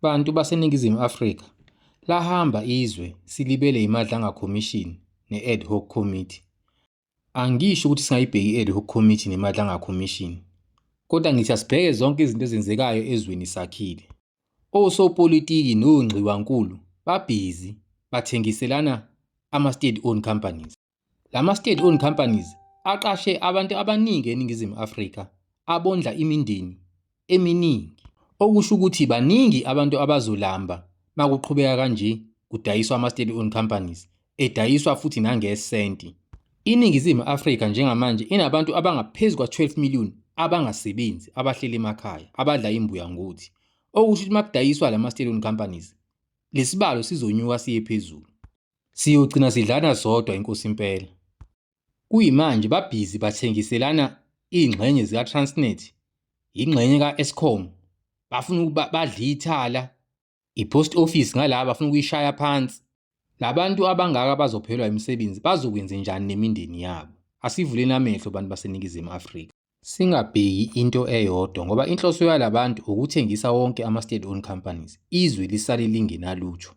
Bantu baseNingizimu Afrika, lahamba izwe silibele yiMadlanga Commission ne-Ad Hoc Committee. Angisho ukuthi singayibheki i-Ad Hoc Committee neMadlanga Commission, kodwa ngithi asibheke zonke izinto ezenzekayo ezweni sakhile. Osopolitiki nongxiwankulu babhizi bathengiselana ama-state owned companies. Lama state owned companies aqashe abantu abaningi eNingizimu Afrika abondla imindeni eminingi. Okusho ukuthi baningi abantu abazolamba makuqhubeka kanje kudayiswa ama state owned companies edayiswa futhi nangesenti. INingizimu Afrika njengamanje inabantu abangaphezu kwa-12 million abangasebenzi abahleli emakhaya abadla imbuya ngothi. Okusho ukuthi makudayiswa lama state owned companies lesibalo sizonyuka siye phezulu. Siyogcina sidlana sodwa inkosi impela. Kuyimanje babhizi bathengiselana ingxenye zika-Transnet, ingxenye ka-Eskom, bafuna ukuba badle ithala, i-post office ngala bafuna ukuyishaya phansi. Labantu abangaka bazophelwa imisebenzi bazokwenzenjani nemindeni yabo? Asivuleni amehlo bantu baseNingizimu Afrika. Singabheki into eyodwa ngoba inhloso yalabantu ukuthengisa wonke ama-state owned companies, izwe lisale lingenalutho.